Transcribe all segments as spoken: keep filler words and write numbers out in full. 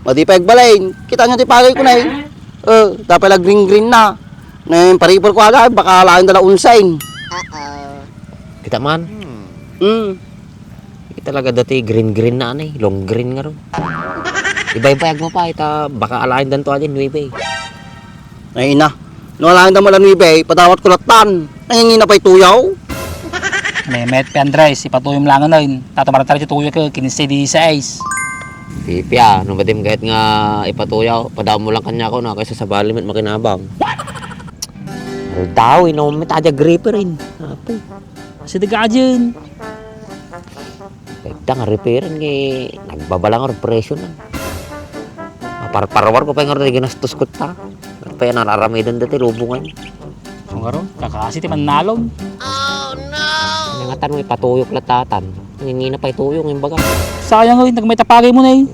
Madi pay agbalin. Kita nyo ti pagayko na eh. Eh, tapay la green-green na. Nen, pariper ko agay, baka laeng dala unsain. Kita man. Hmm. Kita talaga dati green-green na, ano eh, long green nga ron. Ibaybayag mo pa, ita baka alaen danto adin, nuebe. Ay, ina. No alaen da mo la nuebe, padawat ko latan. Nangingina pay tuyaw. Memet, Andres, ipatuyom lang, ano, eh. Tato marataray ti tuyo ko, kinse di sais. Pipia, no madim gayat nga ipatuyaw, padawat mo lang kaniako, no, kaysa sabali met makinabang. Aldaw, inom met aja gripper, eh. Apo. Sida ka dyan. Ita nga repairan nga nagbabalang ang presyo na. Aparparwar ko pay nga ginastos ko ta. Ano pay nga nararamiden dati lubongan? Sungaro, kakasi ti mannalog. Nangatan mo ipatuyok la tatan. Nangingina pay tuyo nga imbaga. Sayang, oy, nagmaitapagay mo na eh.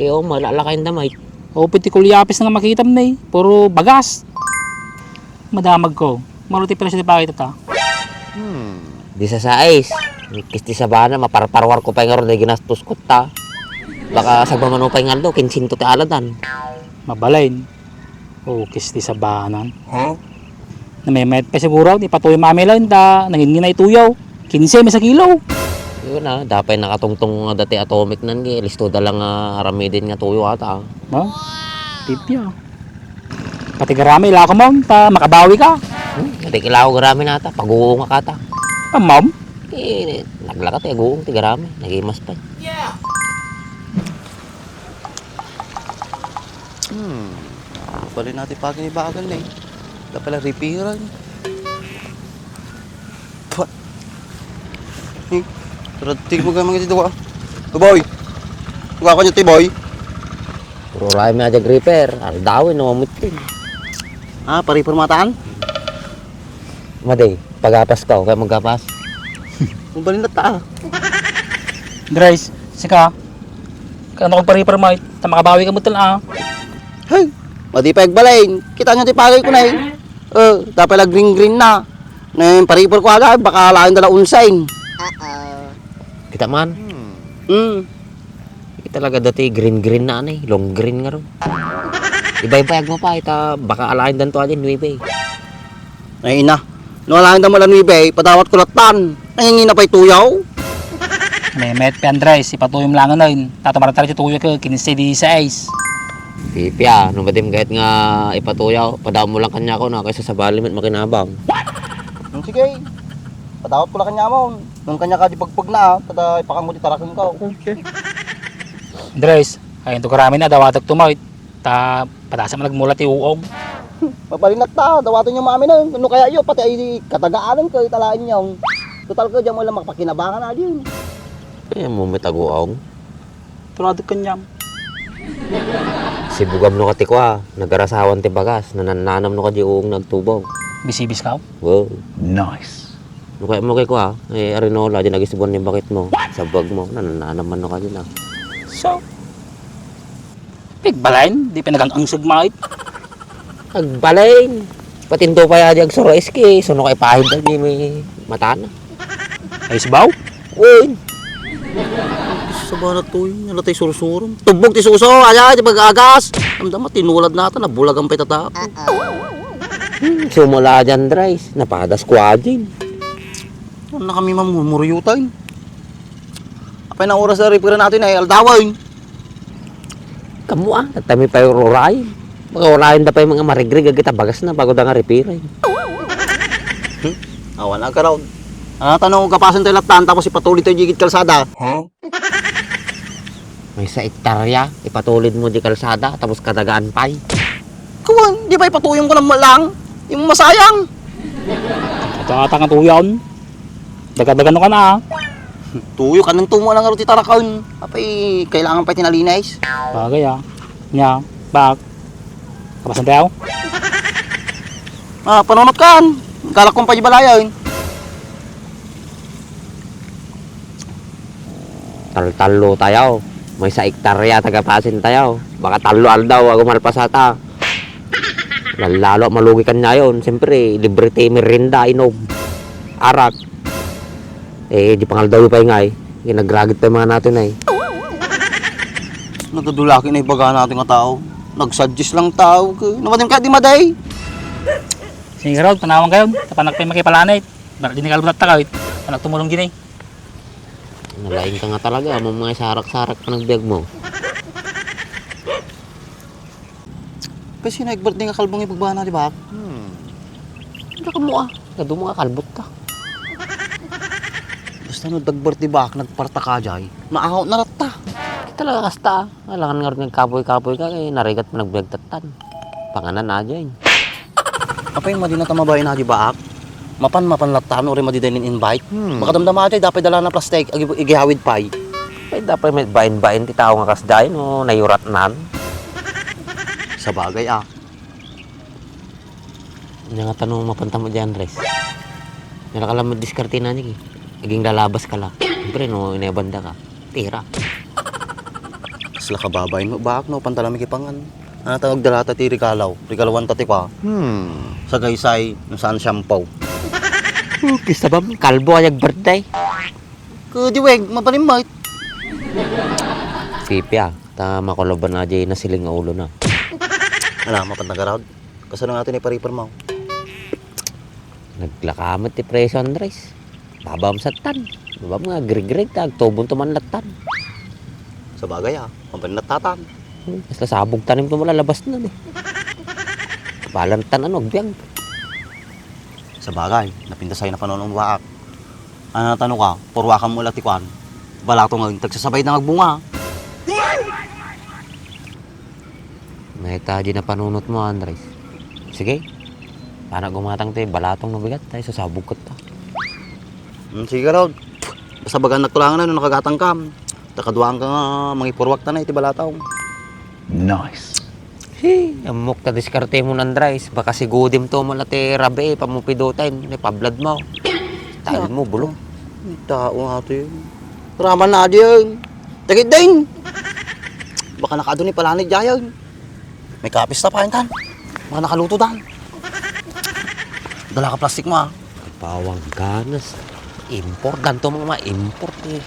Iyo, malala kayo damay. Upit ti kulyapis nga makitam na eh. Puro bagas. Madamag ko. Maro ti presyo ti pagay ta. Hmm. Di sa sais. Kisti sabana, maparparwar ko pay nga ron, di ginastos ko ta. Baka sagba manupay nga aldo, kinsinto ti aladan. Mabalin. O, kisti sabanan. Huh? Namemet pa siguro, di pa tuyo mamilan, da, nangingina ituyaw. Kinse, may sa kilo. Yun ah, dapay nakatungtong nga dati atomic nan, gi, listo da lang nga aramiden nga tuyo ata. Ha? Pipia. Pati garami, ilako mo, ta makabawi ka. Hmm, pati ilako garami nata, paguunga ka ta. Amam? Eh, naglakat eh, guong ti garami, nagimas pa. Hmm, bali na ti pakibagan eh. Wala pala ripiran. Pwa. Hmm, radting mo gamang iti dua. Boy! Tuga ko niya ti boy. Puro ray mi aja gripper. Aldawin, no, mamutin. Ah, pariper matan? Madi, pagapas ka, kaya maggapas. Mabalin na ta. Dres, sika. Kaya ano kong pariper mo, ta makabawi ka mo tal, ah. Hey, madi pa agbalin. Kita nyo ti pagay ko na eh. Eh, tapay la green-green na. Nen, pariper ko agay, baka laeng dala unsain. Kita man. Hmm. Di talaga dati green-green na, ano eh, long green nga ron. Ibaybayag mo pa, ita baka alaen danto adin, nuebe. Ay, ina. No alaen da mo la nuebe, padawat ko latan. Nangingina pa'y tuyaw. Memet, Andres, ipatuyom lang, ano, eh. Tato marataray ti tuyo ko, kinse di sais. Pipia, no madim gayat nga ipatuyaw, padawat mo lang kaniako, no, kaysa sabali met makinabang. Hmm, sige. Padawat ko lang kaniamo. Nung kanya ka di pagpag na, ah, tada ipakamo di tarakon ka, oh. Okay. Andres, ay, ito karamin na, dawatak tumawit. Ta, patasan mo nagmula ti uog. Mapalinak ta, dawaton yung mami na, no kaya iyo, pati ay katagaanan ko, italain niyo. Total ko, diyan mo lang makapakinabangan na din. Kaya mo may taguaw? Turado kanyam. Sibugam no kati kwa, nagarasawan ti bagas, nananam no kadi uong nagtubog. Bisibis ka? Wow. Nice. No kaya mo kay kwa, eh, arinola, di nagisibuan ni bakit mo. Sabag mo, nananam man no kadi na. So, pigbalain, di pinagang-angsag mait. Agbalin. Patindo pa ya di agsuro iski, suno kay pahid na di may matana. Ay, sibaw? Uy. Sa bana to yun, nalatay sursuro. Tubog ti suso, aya, di pag-agas. Ang dama, tinulad nata, nabulagan pa itata. Hmm, sumula dyan, Dres. Napadas ko adin. Ano na kami mamumuryutan? Apay na oras na ripira natin ay aldawan. Kamu ah, tatami pa yung urayan. Baka urayan da pa yung mga marigrig, agita bagas na, bago da nga ripiray. Hmm? Awan ang karaon. Ah, tanong, gapasan tayo latan, tapos ipatulid tayo gigit kalsada. Huh? May sa ektarya, ipatulid mo di kalsada, tapos kadagaan pay. Kawan, di ba ipatuyong ko ng malang? Yung masayang. Ito ata nga tuyaw. Daga-daga no ka na, ah. Tuyo ka ng tumo lang aro ti tarakon. Apay, kailangan pa tinalinis. Bagay, ah. Nya, bak. Kapasan tayo? Ah, panunot kan. Galak kong pajibalayan. Taltallo tayo. May sa ektarya tagapasin tayo. Baka tallo aldaw, ago malpasata. Lalo, malugi kan niya yun. Siyempre, libre ti merienda, inom, arak. Eh, di pangaldaw pa ngay. Ginagragit pa yung mga natin ay. Nagadulaki na ibagana ti nga tao. Nagsadis lang tao. Ke, namadam ka di maday. Sige, Rod, panawan kayo. Tapanak pa yung makipalanit. Baka di ni kalbulat ta kayo. Panak tumulong gini. Nalaing ka nga talaga, among mga sarak-sarak ka nagbiag mo. Kasi nag-birthday nga kalbong ibagbana, di ba? Hmm. Hindi ka mo ah. Kadu mo nga kalbot ka. Basta no, dag-birthday ba, nagparta ka, jay? Maahaw na latta. Kita talaga kasta, ah. Kailangan nga rin nagkapoy-kapoy ka, eh, narigat mo nagbiag tattan. Panganan na, jay. Apay, madi na tamabayan na, di ba, ak? Mapan, mapan latta, no, rin madi din invite. Hmm. Makadamdama, jay, dapat dala na plastic, agi-, igihawid pay. Ay, dapat may bain-bain ti tao nga kasdain, no, nayuratnan. Sabagay, ah. Nya nga tanong, mapanta mo di, Andres. Nalakalam mo diskarte na ni, eh. Aging lalabas ka la. Siyempre, no, inebanda ka. Tira. Kasla kababain mo, baak, no, pantalam ikipangan. Ano tawag dalata ti regalaw? Regaluan ta ti kwa. Hmm. Sa gaysay, no saan siyampaw. Oh, kista ba, kalbo ay ag-birthday? Kadiweg, mabalimbayt. Pipi, ah. Ta makulaban na di nasiling nga ulo na. Ala, mapan nagaraod. Kasano nga ito ni paripar mo? Naglakamat ti preso, Andres. Babam sa tan. Babam nga, grigrig, ta agtubon to man latan. Sabagay, ah. Mapan natatan. Hmm, basta sabog tanim to malalabas na, eh. Kapalan tan, ano, agbiag. Sabagay, napintasay na panon ang waak. Ano, tano ka, purwakan mo la ti kwan. Balato nga, tagsasabay na agbunga. Nayta di napanunot mo, Andres. Sige. Para gumatang ti balatong no bigat, tayo sasabog ka ta. Hmm, sige, Rod. Basta bagan nagtulangan na, no nakagatang ka. Takaduaan ka nga, mangipurwak ta na, iti balatong. Nice. Hey, ammok ta diskarte mo, Andres. Baka sigudim to mo na ti rabi, pamupidutan, ni pablad mo. Style mo, bulok. Tao nga to yun. Raman na di yun. Tagid din. Baka nakado ni palanit dyan. May kapis na pa, intan. Baka nakaluto dan. Dala ka plastic mo, ah. Pawang ganas. Import dan to, mga import, eh.